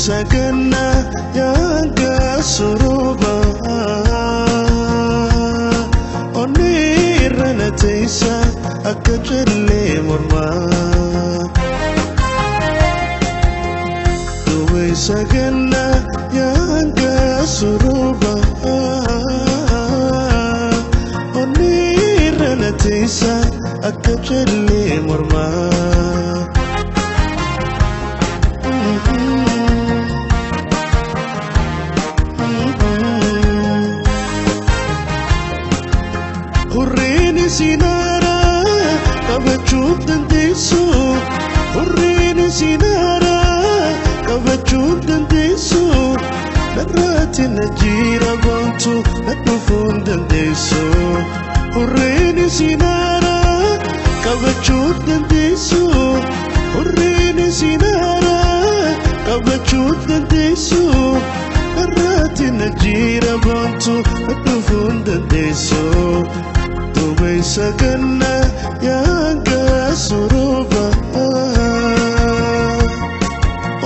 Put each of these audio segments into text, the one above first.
Dumeessa gannaa yaanga surubaa onnee irra na teessa akka callee mormaa. Dumeessa gannaa yaanga surubaa onnee irra na teessa akka callee mormaa. Hurriin sinaara qabachuuf dandeessu, hurriin sinaara qabachuuf dandeessu, narraatti na jira boontu na dhufuun dandeessu. Hurriin sinaara qabachuuf dandeessu, hurriin sinaara qabachuuf dandeessu, narraatti na jira boontu na dhufuun dandeessu. Dumeessa gannaa yaanga surubaa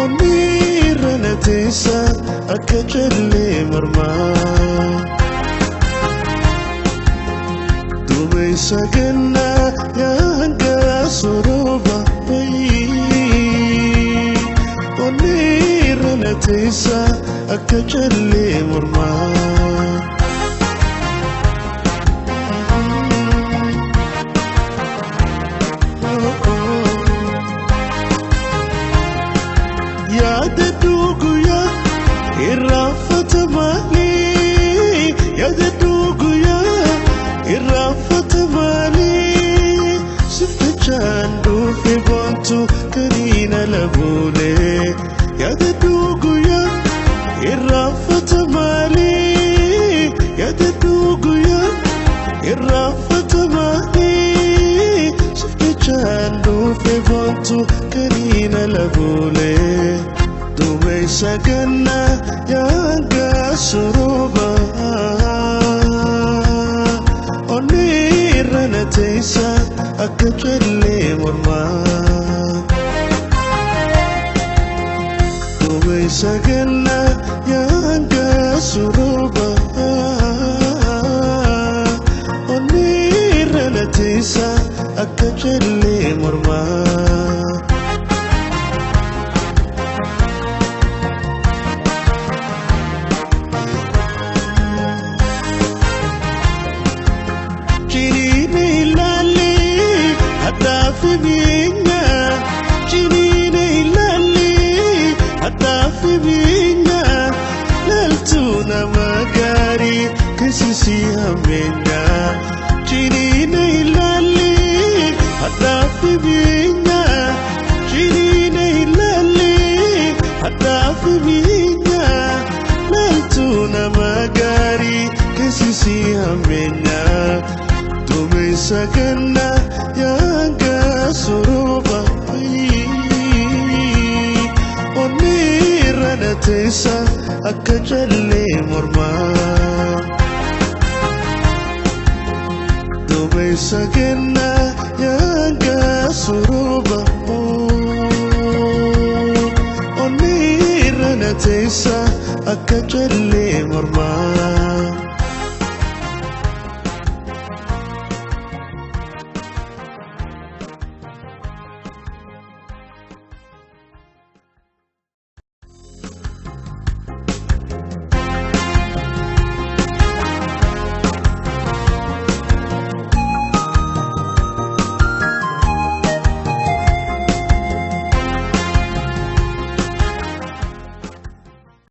onnee irra na teessa akka callee mormaa. Dumeessa gannaa yaanga surubaa onnee irra na teessa akka callee mormaa. Yaada guyyaa irraanfata malee, yaada guyyaa irraanfata malee, siftachaan dhufe boontu kaniina labuulee. Yaada guyyaa irraanfata malee, yaada guyyaa irraanfata malee, siftachaan dhufe boontu kaniina labuulee. Dumeessa gannaa yaanga surubaa onnee irra na teessa akka callee mormaa. Dumeessa gannaa yaanga surubaa onnee irra na teessa akka callee mormaa. Ciniina ilaalee hadhaafi miinga, ciniina ilaalee hadhaafi miinga, laaltuu nama gaarii keessi hammeenya. Ciniina ilaalee hadhaafi miinga, ciniina ilaalee hadhaafi miinga, laaltuu nama gaarii keessi hammeenya. Dumeessa gannaa yaanga surubaa onnee irra na teessa akka callee mormaa. Dumeessa gannaa yaanga surubaa onnee irra na teessa akka callee mormaa.